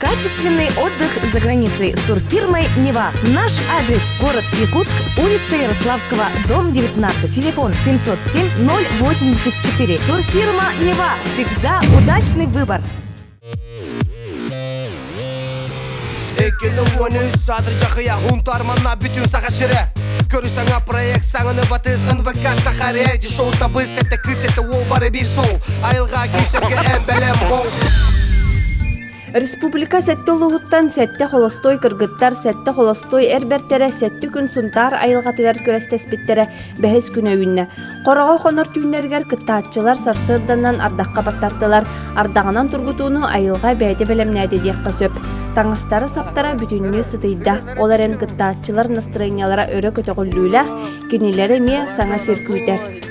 Качественный отдых за границей с турфирмой «Нева». Наш адрес – город Якутск, улица Ярославского, дом 19, телефон 707 084. Турфирма «Нева». Всегда удачный выбор. 2013 саатыр Хунтар манна бүтүн Саха сирэ Көрү саҥа проект саҥаны батыс НВК Саха реалити шоу табыс это кыс это уол бары биир сол Айылҕа күүсэргэ эн бэлэм бол Республика сэттэ улууһуттан сэттэ холостой кыргыттар, сэттэ холостой эр бэртэрэ сэттэ күн Сунтаар айылҕатыгар күрэстэспиттэрэ бэһис күнэ үүннэ. Хороҕо хонор түүннэригэр кыттааччылар сарсыарданан ардахха баттаттылар. Ардаҕынан тургутууну айылҕа бэйэтэ бэлэмнээтэ диэххэ сөп. Таҥастара-саптара бүтүннүү сытыйда. Ол эрэн кыттааччылар настырыанньалара өрө көтөҕүллүүлээх, кинилэри эмиэ саҥа сир күүтэр.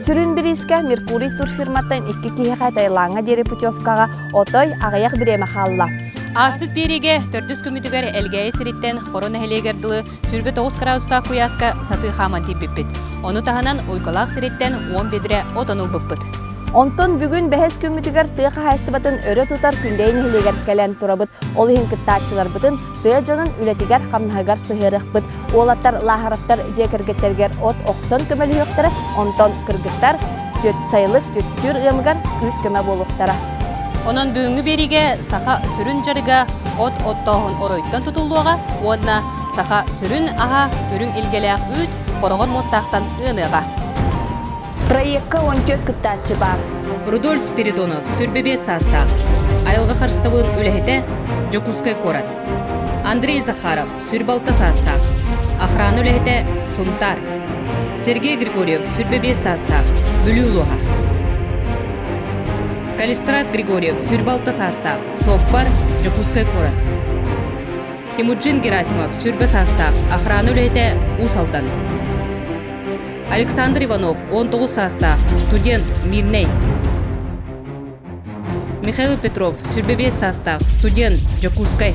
Сүрүн бириискэ Меркурий турфирматтан икки киһиэхэ Таилаҥҥа диэри путевкаҕа отой аҕыйах бириэмэ хаалла. Ааспыт биэриигэ төрдүс күммүтүгэр Элгээйи сириттэн Хоро нэһилиэгэр дылы 29 градустаах куйааска сатыы хааман тиийбиппит. Ону таһынан Уйкалаах сириттэн 10 бедре отон ылбыппыт. Онтон бүгүн бэһис күммүтүгэр тыа хаһаайыстыбатын өрө тутар Күндэйи нэһилиэгэр кэлэн турабыт. Ол иһин кыттааччыларбытын тыа дьонун үлэтигэр-хамнаһыгар сыһыарыахпыт. Уолаттар Лааһараптар дьиэ кэргэттэригэр от охсон көмөлөһүөхтэрэ, онтон кыргыттар түөт сайылык түөттүүр ыамыгар күүс-көмө буолуохтара. Онон бүгүҥҥү биэриигэ саха сүрүн дьарыга от оттооһун оройтон тутуллуоҕа уонна саха сүрүн аһа үрүҥ илгэлээх үүт хороҕор муостаахтан ыаныаҕа. Проекка 14 кыттааччы баар. Рудольф Спиридонов, 25 саастаах, айылҕа харыстабылын үлэһитэ, Дьокуускай куорат. Андрей Захаров, 26 саастаах, охрана үлэһитэ, Сунтаар. Сергей Григорьев, 25 саастаах, Бүлүү улууһа. Калистрат Григорьев, 26 саастаах, суоппар, Дьокуускай куорат. Тимуджин Герасимов, 20 саастаах, охрана үлэһитэ, Уус Алдан. Александр Иванов, 19 саастаах, студент, Мирнэй. Михаил Петров, 25 саастаах, студент, Дьокуускай.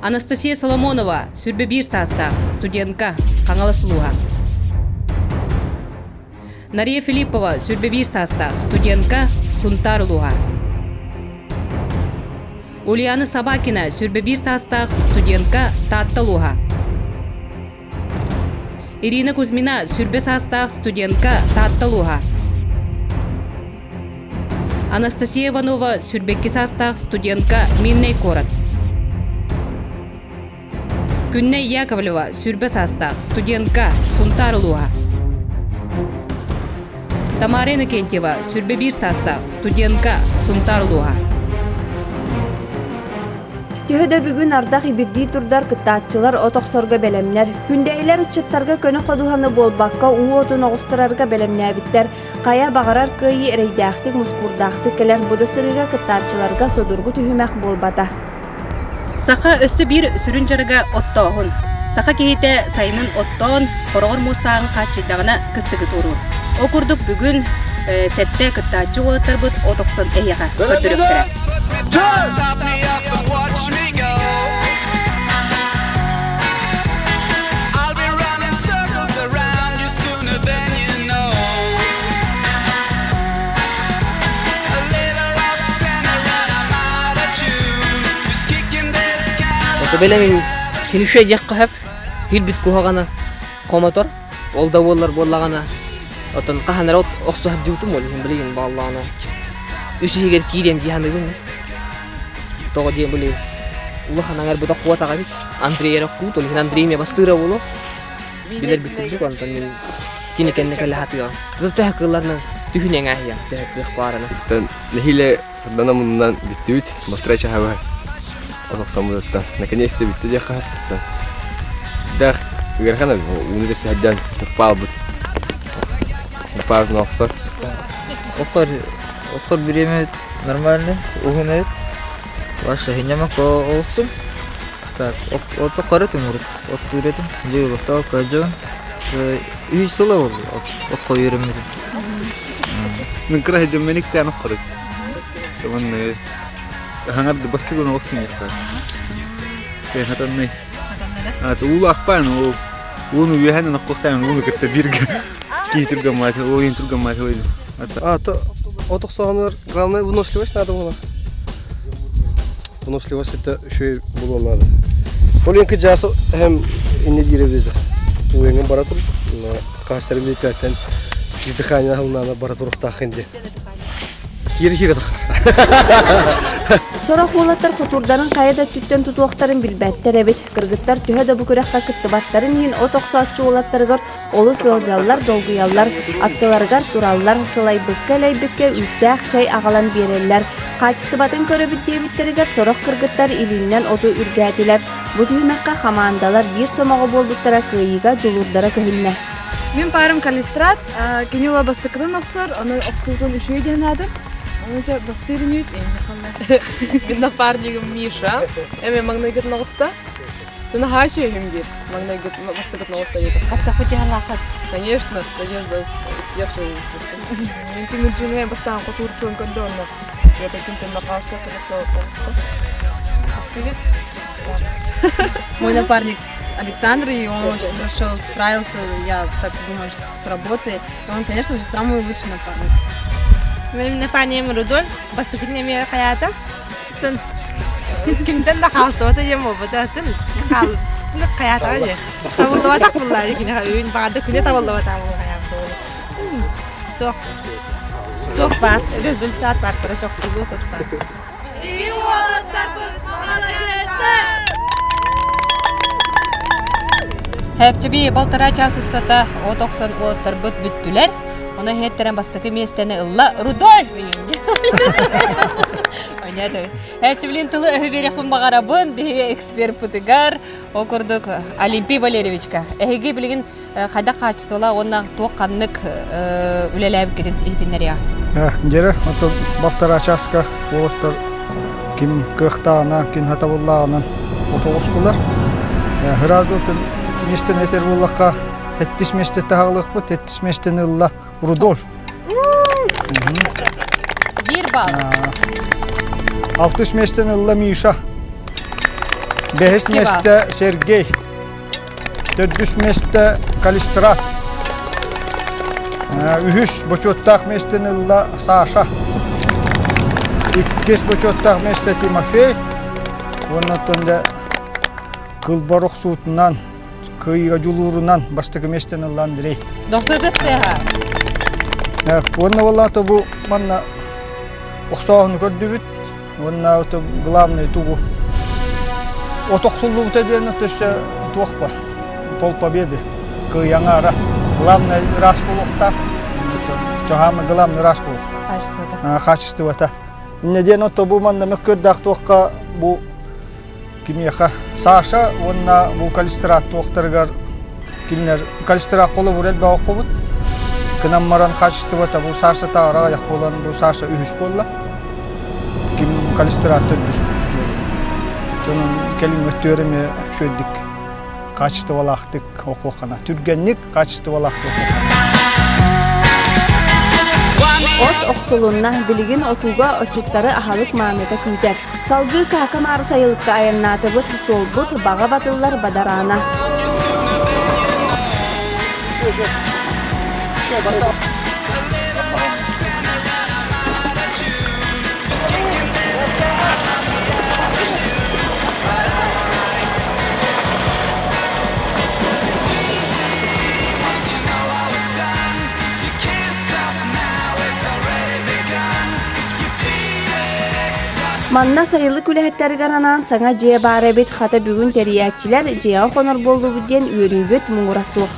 Анастасия Соломонова, 21 саастаах, студентка, Хаҥалас улууһа. Нария Филиппова, 21 саастаах, студентка, Сунтаар улууһа. Ульяна Собакина, 21 саастаах, студентка, Таатта улууһа. Ирина Кузьмина, сүрбэ саастаах студентка, Таатта улууһа. Анастасия Иванова, сүрбэкки саастаах студентка, Миннэй куорат. Күннэй Яковлева, сүрбэ саастаах студентка, Сунтаар улууһа. Тамара Иннокентьева, сүрбэ биир саастаах студентка, Сунтаар улууһа. Төһө да бүгүн ардах ибирдии турдар кыттааччылар от охсорго бэлэмнэр. Күндэйилэр ыччаттарга көнө ходуһаны буолбакка уу отун оҕустарарга бэлэмнээбиттэр. Хайа баҕарар кыайыы эрэйдээхтик, мускуурдаахтык кэлэр бу да сырыыга кыттааччыларга судургу түһүмэх буолбата. Саха өссө биир сүрүн дьарыга оттооһун. Саха киһитэ сайынын оттоон, хороҕор муостааҕын хааччыйдаҕына кыстыгы туоруур. Ол курдук бүгүн сэттэ кыттааччы уолаттарбыт от охсон эһиэхэ көрдөрүөхтэрэ. Бэлэмин хинүшэ диэххэ сөп киирбит куһаҕана хомотор ол да буоллар буоллаҕына оттон хаһан эрэ охсуһар дьуутум ол иһин билигин бааллаҕына үс иһигэр киириэм дии саныыбын тоҕо диэн били улахан аҥар быта куотаҕа эбит Андрей эрэ куут ол иһин Андрей эмиэ бастыыра буолуо билэрбит курдук онтон мин кини кэннэ кэлэ сатыаҕым төһө кыылларынан түһүнэҥ ааһыйам төһө кыах баарына нэһиилэ Сардана муннунан бүттүбүт, батарей чаһабы отохсоммутуттан наконец-то бүттэ диэххэ сөптөн. Дах ыарахан ууну тэпсэһэрдэн туппаалбыт. Туппаалбытын охсор. Окор окор бириэмэ нормально уһун эбит. Ваша хиннэмэк олустум. Так, ото карытым урут оттуур этим. Дьиэ көрдьөн. Үс сыла болду окко үйренмитим. Мин кыра сылдьан иктээн оххорут. Уонна хаҥарды бастыгын оҕустун яхтар. Хатаннай. Уулаахпаан ол ууну үөһэнэн оххохтаан ууну кытта бирге киһи тургаммаат, ойын тургаммаат ойын. А, то от охсоонугар главное выносливость надо было. Выносливость это еще булуон надо. Ол кыжаас эм инне дире Уйыңын бара тур. Каһсар билетен дыхание хылнана бара туруктаах инде. Кири-кири Сорох уолаттар хотуурдарын хайа да өттүттэн тутуохтарын билбэттэр эбит. Кыргыттар төһө да бу күрэххэ кыттыбаттарын иһин от охсооччу уолаттарыгар олус ыалдьаллар, долгуйаллар, аттыларыгар тураллар, сылайбыкка-элэйбиккэ үүттээх чэй аҕалан биэрэллэр. Хаачыстыбатын көрөбүт диэбиттэригэр сорох кыргыттар илиинэн оту үргээтилэр. Бу түһүмэххэ хамаандалар биир сомоҕо буолбуттара кыайыыга дьулуурдара көһүннэ. Мин парым Калистрат, кини ула бастакытын охсор, ону охсуутун үчүгэй диэн аатым. Ону дьэ бастыыр үнүүт, Мин напарнигым Миша, эми маҥнайгытын оҕуста. Наһаа үчүгэйим диир. Маҥнайгыт бастакытын оҕуста диэтэ. Хаста Конечно, конечно, всех Мин түмүрдьүнү бастаан хотууртуон көрдө онно. Я таким нахался, оҕуста. Мой напарник Александр, и он очень хорошо справился, я так думаю, что с работой. И он, конечно же, самый лучший напарник. Менин напарнигым Рудольф, бастакытын эмиэ хайаата. Кимтэн да хаалсыбата диэн буолбата. Хаал хайаатаҕа дии. Табыллыбатах буллаа киниэхэ үүн баҕарда күнэ табыллыбатах Туох туох баар результат баар короче охсулуу тутта. Хэпчиби балтараа чаас устата от охсон уолаттарбыт бүттүлэр. Ону иһиттэрэн бастакы миэстэни ылла Рудольф Понятно. Хэпчиблин тылы өһү биэриэхпин баҕарабын биһиги эксперпытыгар ол курдук Олимпий Валерьевичка. Эһиги билигин хайдах хаачыстыбалаах уонна туох ханнык үлэлээбиккитин иһитиннэриэҕэ. Дьэрэ, оттон балтараа чааска уолаттар ким кыахтааҕынан, ким хатабыллааҕынан отоҕустулар. Сразу миэстэни этэр буоллахха, эттис миэстэ таһаҕалыахпыт, эттис миэстэни ылла Рудольф. Биир балл. Алтыс миэстэни ылла Миша. Бэһис миэстэ Сергей. Төрдүс миэстэ Калистрат. Үһүс бочуоттаах миэстэни ылла Саша. Иккис бочуоттаах миэстэ Тимофей. Уонна оттон дьэ кылбар охсуутунан, кыайыыга дьулуурунан бастакы миэстэни ылла Андрей. Дохсута сыаха. Уонна буоллаата бу манна охсооһуну көрдүбүт. Уонна главный тугу отохсуллубута диэн өссө туох ба пол победы кыайаҥаара главное ыраас буолуохтаах самое главное ыраас буолуохтаах качествота качествота иннэ диэн ото бу манна мөккүөрдээх туохха бу кимиэхэ Саша уонна бу калистрат туохтарыгар кинилэр калистрат холобур элбэх оккубут кынан баран качествота бу Саша таара аҕыйах буолан бу Саша үһүс буолла ким калистрат төрдүс буолла кэлин өттүгэр эмиэ үчүгэйдик качестволаахтык окуоххана түргэнник качестволаахтык От охсулунна, билигин отууга отчуттары аһалык мааныта күүтэр. Салгыы Каакамаар сайылыкка айаннаатыбыт, суолбут баҕа батыллар бадараана. Манна сайылык үлэһиттэригэр анаан саҥа дьиэ баар эбит, хата бүгүн тэрийээччилэр дьиэҕэ хонор буоллубут диэн үөрүүбүт муҥура суох.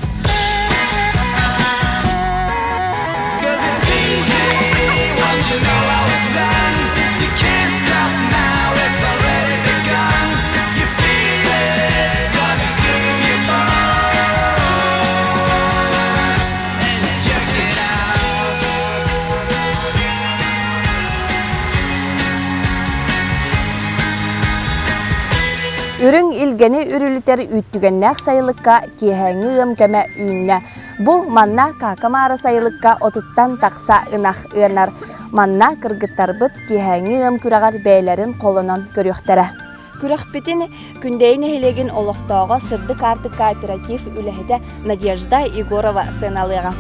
Үрүҥ илгэни үрүлүтэр үүттүгэннээх сайылыкка киэһээҥҥи ыам кэмэ үүннэ. Бу манна Каакамаара сайылыкка отуттан тахса ынах ыанар. Манна кыргыттарбыт киэһээҥҥи ыам күрэҕэр бэйэлэрин холонон көрүөхтэрэ. Күрэхпитин Күндэйи нэһилиэгин олохтооҕо Сырдык аартык кооператив үлэһитэ Надежда Егорова сыаналыаҕа.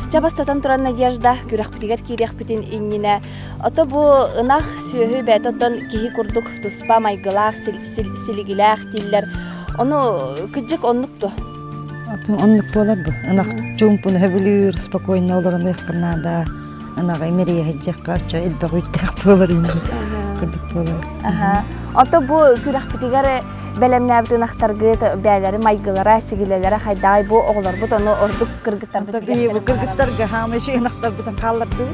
Чэ бастатан туран Надежда күрэхпитигэр киириэхпитин иннинэ ото бу ынах сүөһү бэйэтэ оттон киһи курдук туспа майгылаах, силигилээх дииллэр. Ону кырдьык оннук дуо? Оннук буолар бу. Ынах чуумпуну сөбүлүүр, спокойно олорон ыахха наада. Ынаҕы имэрийэ сылдьыахха, оччо элбэх үүттээх буолар ини курдук буолар. Ото бу күрэхпитигэр бэлэмнээбит ынахтаргыт бээлэри майгылара, сигилэлэрэ хайдаҕай бу оҕолорбут ону ордук кыргыттарбыт Биһи бу кыргыттарга хаамай үчүгэй ынахтарбытын хааллардыбыт.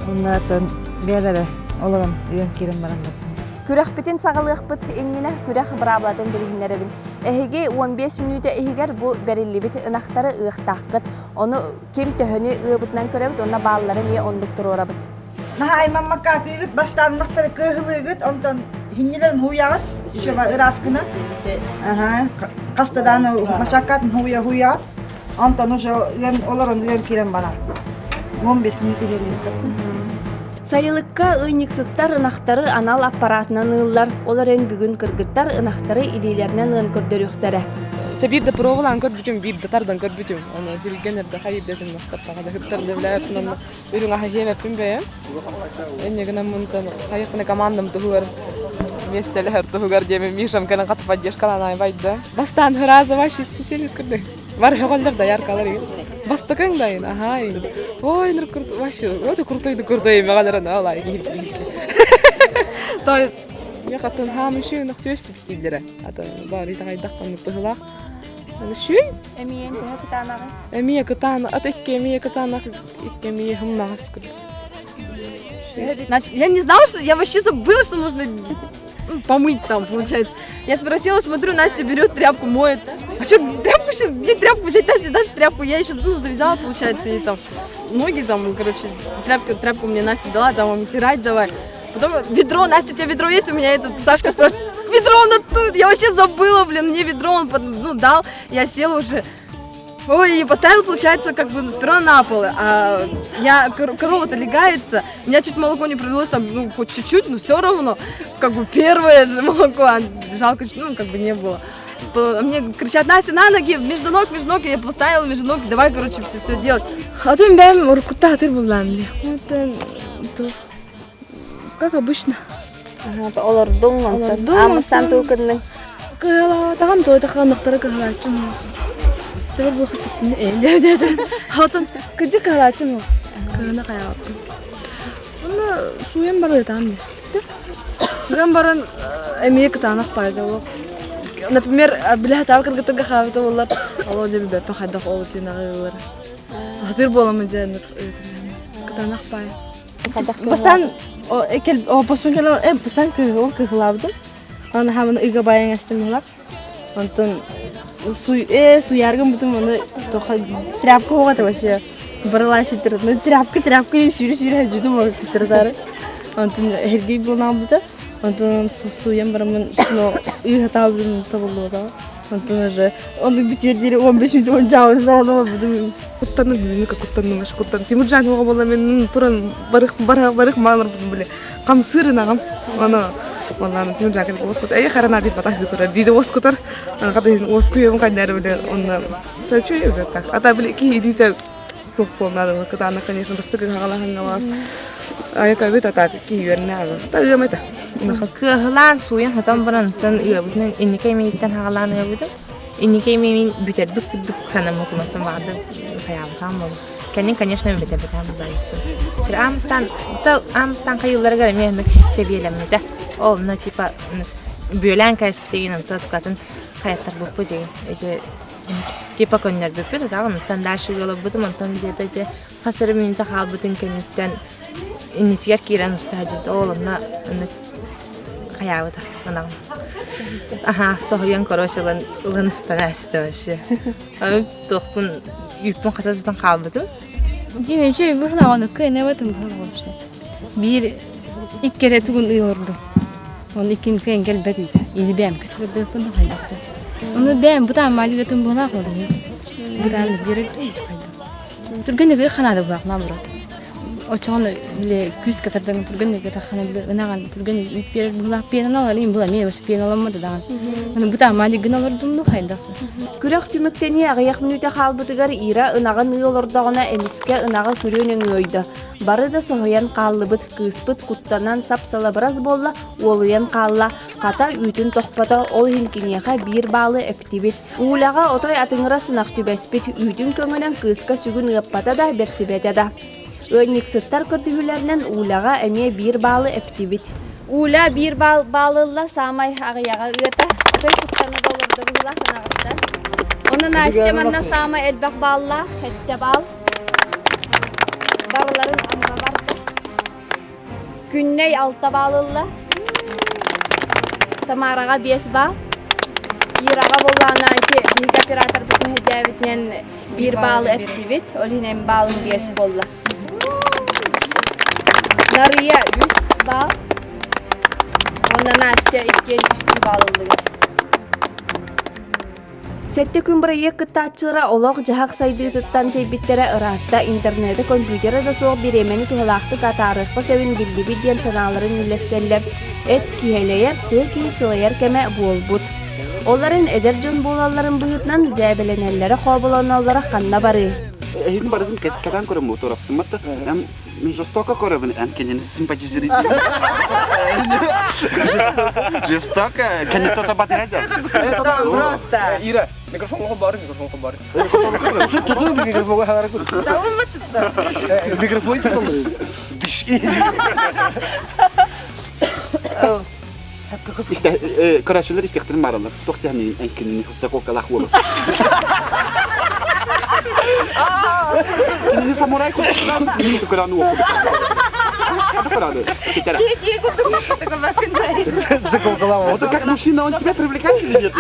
Онно оттон бээлэрэ олорон ыан киирэн бараннар. Күрэхпитин саҕалыахпыт иннинэ күрэх быраабылатын билиһиннэрэбин. Эһиги 15 мүнүүтэ иһигэр бу бэриллибит ынахтары ыахтааххыт. Ону ким төһөнү ыабытынан көрөбүт уонна бааллары эмиэ оннук туруорабыт. Наһаа аймаммакка атыыгыт, бастаан ынахтары кыаһылыыгыт, онтон хиннилэрин хууйаҕыт, еще ырааскына. Ага, хастадааны мачаккатын хууйа хууйаҕыт, онтон уже ыан олорон ыан киирэн барар. 15 минут иһэрийбит. Сайылыкка ыанньыксыттар ынахтары анал аппаратынан ыыллар, ол эрэн бүгүн кыргыттар ынахтары илиилэринэн ыан көрдөрүөхтэрэ. Чэ биир да пробалаан көрбүтүм, биир да тардан көрбүтүм. Оны түргэн эрдэ хайырдетим нахтар да хыттар да билээппин онно үрүҥ аһы сиэбэппин бэйэм. Инньэ гынан мунтан хайыхпына командам туһугар миэстэлэһэр туһугар диэмин Мишам кэлэн хата поддержкалаан айбайда. Бастаан сразу вообще специалист курдук. Бар хөҕөллөр дояркалар игин. Бастакыҥ дайын, аха Ой, ныр крутой, вообще, өтө крутой да крутой мегалар ана алай Той я хатын хаамышы нөхтүөс дииллэрэ. Ата баары тахайдах ханнык быһылаах. Шүй? Эмиэн төһө кытаанаҕый? Эмиэ кытаана, ат икки эмиэ кытаанах, икки эмиэ хымнаҕас курдук. Значит, я не знала, что я вообще забыла, что нужно помыть там, получается. Я спросила, смотрю, Настя берет тряпку, моет. А что, тряпку сейчас, где тряпку взять? Настя, дашь тряпку? Я еще, ну, завязала, получается, и там ноги там, короче, тряпку, тряпку мне Настя дала, там, вытирать давай. Потом ведро, Настя, у тебя ведро есть? У меня этот Сашка спрашивает, ведро на тут, я вообще забыла, блин, мне ведро он ну, дал, я села уже, Ой, и поставила, получается, как бы сперва на пол, а я, корова-то легается, у меня чуть молоко не пролилось, там, ну, хоть чуть-чуть, но все равно, как бы первое же молоко, а жалко, ну, как бы не было. Мне кричат, Настя, на ноги, между ног, между ног, я поставила между ног, давай, короче, все, все делать. А ты бэм уруккута хатыр буллаам Это как обычно. Олордуҥ онтон. Аамастаан туу кынныҥ. Кыһалаабатаҕым туойдахха ынахтары кыһалааччым. Төбөр бу хаттын ээ Хотон кыдьык кыһалааччым кыһына хайаабаппын. Онно сууйан барыатаам дии. Сууйан баран эмиэ кытаанах пайда олох. Например, билэ хатаабы кыргыттарга хаабыта буоллар, олоо дьэ билбэппин хайдах ол синаҕыылар. Хатыр буоламын дьэ кытаанах пай. Бастаан оппоспун кэлэн бастаан ол кыһылаабытым. Аны хамын ыга байан эстим улар. Онтон суй суяргым бутум оны тоха тряпка оҕата вообще барылаа ситтер. Ну тряпка тряпка сүүрэ сүүрэ жүдүм ол ситтердары. Онтон хергей булнаан бута. Онтон суян барамын но ыһатаабытым табыллыбата. Онтон уже оннук бүтүөр диэри 15 минут он жаабын оҕоломо будум. Куттанным билими куттанным аш куттан. Тимуржан оҕо буолла мен туран барых барых барых маалар били хамсыыр ынагам. Аны оннан Тимуржан кэлip уоскут эй харана дип батах турар диде уоскутар. Ката уоскуйум кайнары биле онна чүй так. Ата били ки идите тух буолнады кытаана конечно бастык хагалаһанга Айка бит ата ки үөрнэ ага. Та ыамайта. Кыаһылаан сууйан хатан баран ыабытынан инникэй мииттэн хагалаан ыабытым. Инникэй миин бүтэрбит курдук санаммытыматтан баҕарды хайаабытаам буолу. Кэннин, конечно, бүтэрбитаам буолайыппын. Аамыстан аамыстан хайылларыгар эмиэ тэбиэлэммитэ. Ол, ну, типа, бүөлээн кээспитигин онто тукатын хайаттарбыппыт деген. Ити типа көннөрбүппүт, атаҕын онтон дальше ыалабытым, онтон где-то ити хас эрэ мүнүүтэ хаалбытын кэнниттэн иннитигэр киирэн устаадьыт ол онно хайаабыта ынаҕым аха соһуйан короче ылан ылан ыстан ааста вообще аны туохпун үүппүн хата тутан хаалбытым Дьиҥ үчүгэй быһылаҕын кыайнабатым быһылаҕын Биир икки эрэ тугун ыы олордум. Оны иккин кыайан кэлбэт үтэ. Ини бэйэм күс кырдыыппын да хайдахпын. Ону бэйэм бутаан маалигатын быһылаах олордум. Бутаан биэрэр хайдах. Түргэн ыгыы ханаада быһылаах наоборот. Очоҕун били күүскэ тардан түргэн кэтаххана били ынаҕын түргэн үүт биэрэр быһылаах пианалар им була эмиэ пианаламмыта даҕаны. Аны бу таамаа дигин олордум ну хайдах. Күрэх түмүктэнии аҕыйах мүнүүтэ хаалбытыгар Ира ынаҕын ыы олордоҕуна эмискэ ынаҕы күрүө нөҥүө ойдо. Бары да соһуйан хааллыбыт, кыыспыт куттанан сап-салабырас буолла, уолуйан хаалла. Хата үүтүн тохпото, ол иһин киниэхэ биир баалы эптибит. Уулаҕа отой атыҥыра сынах түбэспит, үүтүн көҥөнөн кыыска сүгүн ыаппата да, бэрсибэтэ да. Ыанньыксыттар көрдөһүүлэринэн Уулаҕа эмиэ биир баалы эптибит. Уля биир баал баалылла саамай аҕыйаҕа ыата. Отой куттана да олордо быһыылаах ынаҕыттан. Онно Настя манна саамай элбэх бааллаах, сэттэ баал. Барыларын анна барда. Күннэй алта баал ылла. Тамараҕа биэс баал. Ираҕа буоллаҕына ити биһиги операторбытын иһирдээбитинэн биир баалы эптибит. Ол иһин эн баалыҥ биэс буолла. Нарыйа үс баал. Уонна Настя иккиэн үстүү баал ыллыгыт. Сэттэ күн бырайыак кыттааччылара олох-дьаһах сайдыытыттан тэйбиттэрэ ыраатта, интернети, компьютера да суох бириэмэни туһалаахтык атаарыахха сөбүн биллибит диэн санааларын үллэстэллэр. Эт киһэлэйэр, сыа киһи сылайар кэмэ буолбут. Оларын эдэр дьон буолалларын быһыытынан дьээбэлэнэллэрэ хооболоноллоро ханна барыы? Эһигин барытын кэтэн көрөм туораптыммат да Мин жестоко көрөбүн, эн кинини симпатизируй. Жестоко, конечно, батыра Просто. Ира, микрофон бар, микрофон бар. Туту микрофонга хагара кур. Микрофон тутулду. Көрөөччүлэр истэхтэрин бааралар. Туох диэн эн кинини заколкалаах уолу. Кинини самурай курдук көрөн уол. Заколкалаах. Вот как мужчина, он тебя привлекает или нет?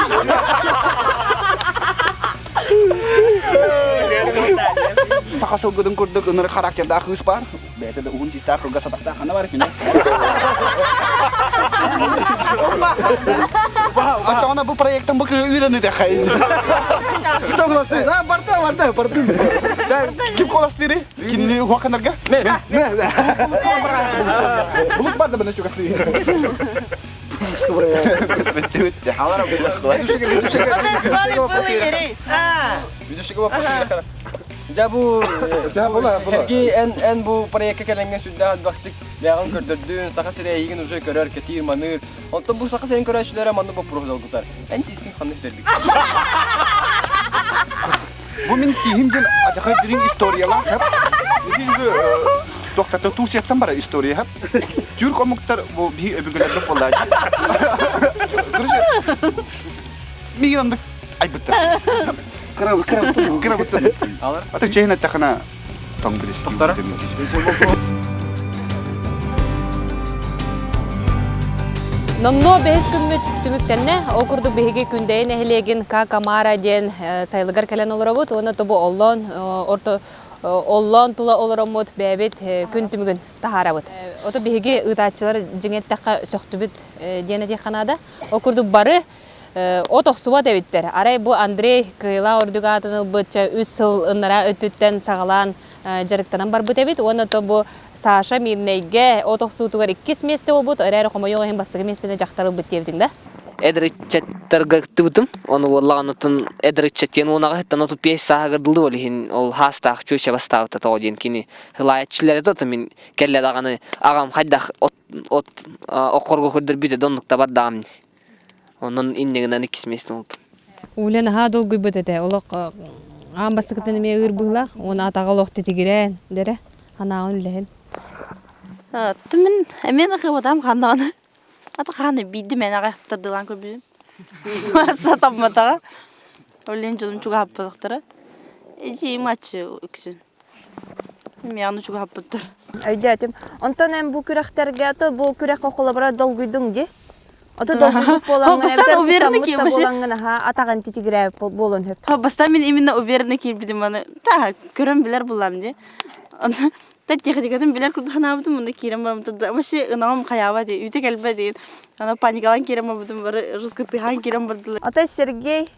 Саха сылгытын курдук ынырык характердаах кыыс бар. Бэйэтэ да уһун систаах кылгас атахтаах хана бар кини. Очоҕуна бу проекттан бу кыһы үүрэн ытэххэ. Кто голосует? А, барда, барда, бардым. Ким коластыры? Кинини хуаканарга? Мен. Мен. Булус барда бына чугастыы. Дьэ бу Эрги эн эн бу проекка кэлэҥҥин сүрдээх элбэхтик бэйэҕин көрдөрдүн, Саха сирэ эйигин уже көрөр, кэтиир, маныыр. Онтон бу Саха сирин көрөөччүлэрэ маннык боппуруоһу долгутар. Эн тиискин ханна сүтэрбиккин? Бу мин тииһим диэн адьахай дириҥ историялаах хэп. Туохтата Турцияттан барар история хэп. Түрк омуктар бу биһи өбүгэлэрбит буоллааччы. Короче, миигин оннук айбыттар. Кыра кыра кыра быттан. Ата чэйин эттэххинэ тоҥ билис. Тохтора. Номнуо бэһис күммүт түмүктэннэ. Ол курдук биһиги Күндэйи нэһилиэгин К Камара диэн сайылыгар кэлэн олоробут уонна тобу оллоон орто оллоон тула олороммут бэйэбит күн түмүгүн таһаарабыт. Ото биһиги ыытааччылар дьиҥ эттэххэ сөхтүбүт диэн этиэххэ наада. Ол курдук бары от охсубат эбиттэр. Арай бу Андрей Кыйла ордук аатын ылбытча үс сыл ыннараа өттүттэн саҕалаан дьарыктанан барбыт эбит. Уонна то бу Саша Мирнэйгэ от охсуутугар иккис миэстэ буолбут, эрээри хомойуох иһин бастакы миэстэни дьахтар ылбыт диэбитиҥ да? Эдэр ыччаттарга кыттыбытым. Ону буоллаҕына эдэр ыччат диэн уонаҕа ыттан 35 сааһыгар дылы ол иһин ол хаастаах чүөчэ бастаабыта тоҕо диэн кини ылаайаччылары да мин кэллэ даҕаны аҕам хайдах от от оккорго көрдөрбүтэ да оннук табардаҕым Онон иннигинэн иккис миэстэ буолбут. Уля наһаа долгуйбут этэ. Олох аан бастакытын эмиэ ыыр быһыылаах. Уонна атаҕа олох титигирээн дэрэ санааҕын үллэһин. Мин эмиэ ыкыбатам ханнаҕына. Ата хааны биирдэ мэн аҕайахтардылаан көрбүтүм. Сатамматаҕа. Ол дьонум чугаһаппатахтара. Эдьиийим аччы үксүн. Миэхэ чугаһаппыттар. Өйдөөтүм. Онтон эн бу күрэхтэргэ, то бу күрэххэ холобура долгуйдуҥ дии? Ото долгуйбут буолаҥҥын, Бастаан уверенно куттаммыт да буолаҥҥын, аха, атаҕын титигирээбит буолуон сөп. Бастаан мин именно уверенно киирбитим аны та көрөн билэр буллам дии. Аны та техникатын билэр курдук санаабытым мында киирэн бараммытым да вообще ынаҕым хайаба дии, үтэ кэлбэ диин. Аны паникалаан киирэн барбытым бары русскотыһаан киирэн бардылар. Ото Сергей.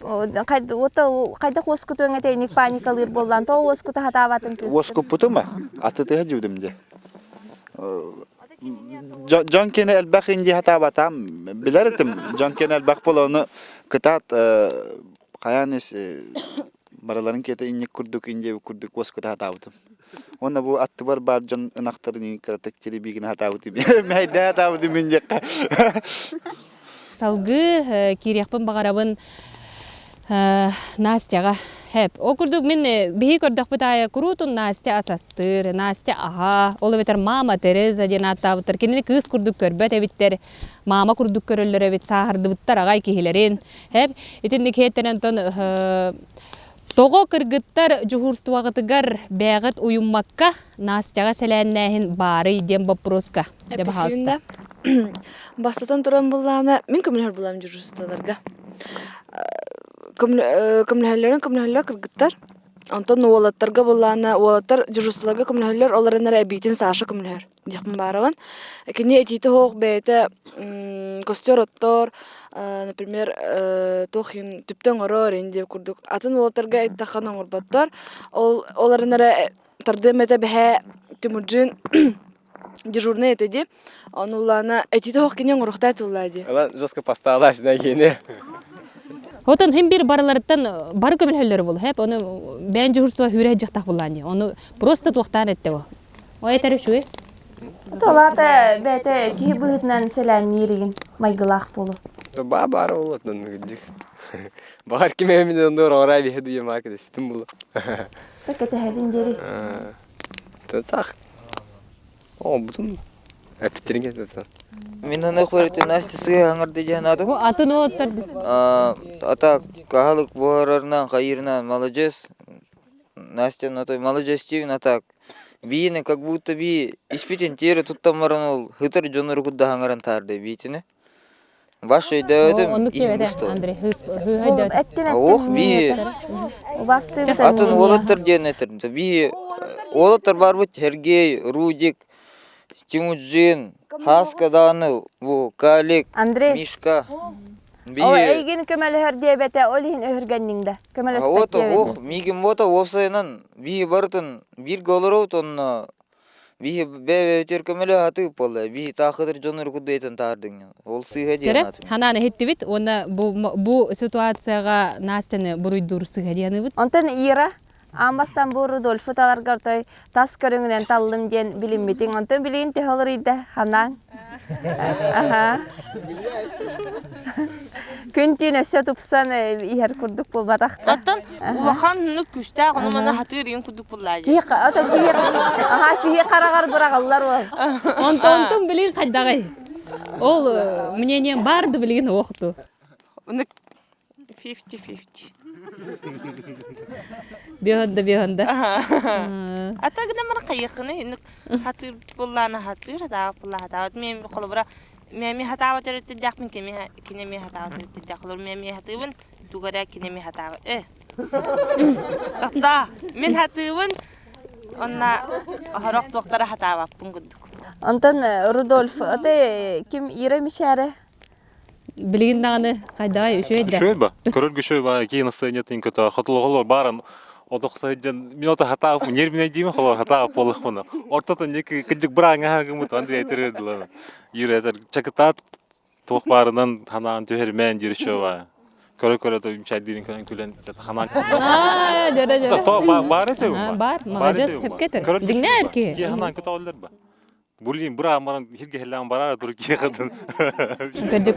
Хайдах уоскутуоҥ этэй паникалыыр буоллаан, тоҕо уоскута сатаабатын кыыс? Уоскуппутум атытыһа дьүдүм дьэ. Дьон кини элбэх инди хатаабатам билэр этим. Дьон кини элбэх буола кытаат хайаан ис барыларын киэтэ инник курдук индия курдук уоскута хатаабытым. Уонна бу аттыбар баар дьон ынахтарын кыратык телебиигин хатаабытым. Мэйдээ хатаабытым мин диэххэ. Салгыы киириэхпин баҕарабын Настяҕа. Хэп. Ол курдук мин биһи көрдөхпүт аайы куруутун Настя ас астыыр, Настя аһа, ол эбэтэр мама Тереза диэн ааттаабыттар. Кинини кыыс курдук көрбөт эбиттэр, мама курдук көрөллөр эбит, сааһырдыбыттар аҕай киһилэрин. Хэп. Итинник хиэттэнэн онтон тоҕо кыргыттар дьуһуурствоҕытыгар бэйэҕит уйуммакка Настяҕа сэлээннээһин баарый диэн боппуруоска дьэ баһаалыста. Бастатан туран буллаана мин көмөлөһөр булам дежурстволарга. Көмөлөһөллөрүн көмөлөһөллөр кыргыттар. Онтон уолаттарга буллаана уолаттар дежурстволарга көмөлөһөллөр, ол эрэн эбиитин Саша көмөлөһөр диэхпин баарабын. Кини этиитэ суох бэйэтэ костер оттор, например, туох иһин түптэ оҥорор ин диэбит курдук. Атын уолаттарга эттэххэ оҥорботтор. Ол ол эрэн эрэ тардыам этэ бэһээ Тимурджин дежурный этэ дии. Ону улаана этиитэ оһох кини оҥоруохтаа тыллаа дии. Ылан жестко поставилась да кини. Отон хим бир барыларыттан бары көмөлөһөллөрү бол хэп оны бэйэн дьуһурсуа хүүрэ дьахтах буллаан дии. Ону просто туохтаан этте бу. О этэр үчүгэй. Толаата бэйэтэ киһи быһыытынан сэлээннииригин майгылаах буолу. Ба баар болот дик. Баҕар ким эмин оннуор орай биһи дуйа кэдэспитим булу. Та кэтэһэбин диэри. Так. О, бутун эпиттерин кететен. Мин аны хөрөтү Настя сыа аңырды диэн атым. Атын оттар. Ата каһалык буһарарынан хайырынан молодец. Настя на той молодец тиин атак. Биини как будто би испитин тиэри туттан баран ол хытыр дьоннору куддаһаңаран таарды биитини. Ваш өйдөөтүм Оннук иһин диэбэтэ бусту. Андрей хыыс Ох би атын уолаттар диэн этэр. Би уолаттар барбыт Сергей, Рудик, Тимуджин, Хаска дааны бу Калик, Андрей. Мишка. Би О, эйигин көмөлөһөр диэбэтэ, ол иһин өһүргэнниҥ да. Көмөлөспөт Вот ох, диэбэтэ. мигин вот уопсайынан би барытын бирге олоробут онно Биһи бэйэбитигэр көмөлөһө сатыыр буолла. Биһи таахытыр дьоннору курдуйтан таардыҥ. Ол сыыһа диэн Көрө, аатым. ханаан иһиттибит уонна бу бу ситуацияҕа Настяны буруйдуур сыыһа диэн Онтон Ира аан бастаан бу Рудольфу таларгар той тас көрүҥүнэн таллым диэн билиммитиҥ. Онтон билигин төһө олоруйда ханаан? Аха. Күн-түүн өссө тупсан иһэр курдук буолбатах да. Оттон улахан күүстээх ону маны хатыыр игин курдук буллаа Киһи ото киһи аха киһи хараҕар быраҕыллар ол. Онтон онтон билигин хайдаҕый? Ол мнением бар да билигин оохту. 50-50. Биһонда биһонда. А так гына хайыхыны хатыыр буллаана хатыыр хатаабат булла хатаабат мен холобура Миэми хатаабат өрүттэрдээхпин кини эмиэ хатаабат өрүттэрдээх холобур миэми хатыыбын тугу эрэ кини эмиэ хатаабат э Тохтоо мин хатыыбын онно оһорох туохтара хатаабаппын курдук Онтон Рудольф аты ким Ира Мичээрэ Билигин даҕаны хайдаҕай үчүгэй да. Үчүгэй ба. Көрөргө үчүгэй ба. Киин настроениетын көтө. Хотулоҕолор бааран одохсайдьан мин ото хатаап нервинайдиимин холор хатаап буоллахпына. Ортотун ники кыдьык бырааҥа хаҥымыт Андрей этэр Юрий чакытаат туох баарынан ханаан түһэрмээн диир үчүгэй Көрө-көрө то үмчайдиирин көрөн күлэн ханаан. Аа, дьөрө дьөрө. То баар этэ Бар, молодец, хепкетер. Дигнер ки. Ки ханаан көтөҕөллөр ба. Блин, быраан баран хиргehellään барара тур киэхэтин. Кырдьык,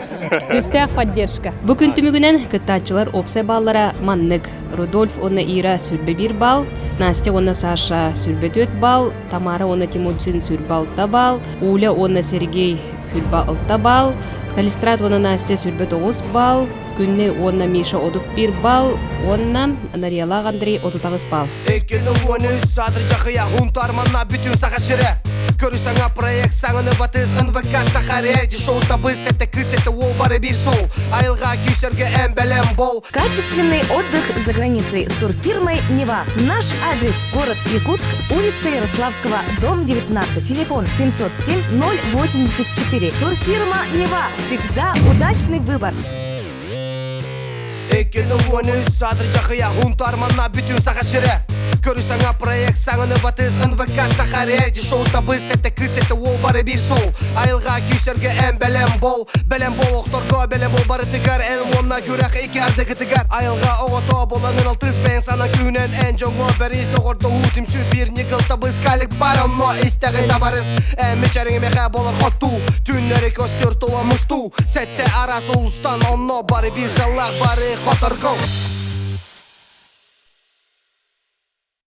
күүстээх поддержка. Бу күн түмүгүнэн кыттааччылар уопсай баллара маннык. Рудольф уонна Ира 21 балл, Настя уонна Саша 24 балл, Тамара уонна Тимуджин 26 балл, Уля уонна Сергей 26 балл, Калистрат уонна Настя 29 балл, Күннэй уонна Миша 31 балл уонна Нариялаах Андрей 38 балл. 2013 саатыр жахыя Хунтарманна бүтүн саха сирэ Көрү саҥа проект саҥаны батыс НВК Саха реалити шоу табыс это кыс это уол бары бир сол Айылға күйсерге эн бэлэм бол Качественный отдых за границей с турфирмой «Нева». Наш адрес – город Якутск, улица Ярославского, дом 19, телефон 707 084. Турфирма «Нева». Всегда удачный выбор. 2013 саатыр дьахыйа Һунтаар манна бүтүн Саха сирэ Көрү саҥа проект саҥаны батыс НВК Саха реалити шоу табыс Сэттэ кыыс сэттэ уол бары биир суол Айылҕа күүсэргэ эн бэлэм бол Бэлэм бол охторго бэлэм бол барытыгар Эн уонна күрэх икки ардыгытыгар Айылҕа оҕото болаҥын алтыс бэйэҥ сана күүнэн Эн дьоҥҥо бэрис доҕордоһуу түмсүү биир ньыгыл табыс Калик бар онно истэҕин табарыс Эн мичэриҥ мехэ болар хоттуу Түүннэри көстөр тула мустуу Сэттэ араас улустан онно бары биир сыллаах бары хоторго.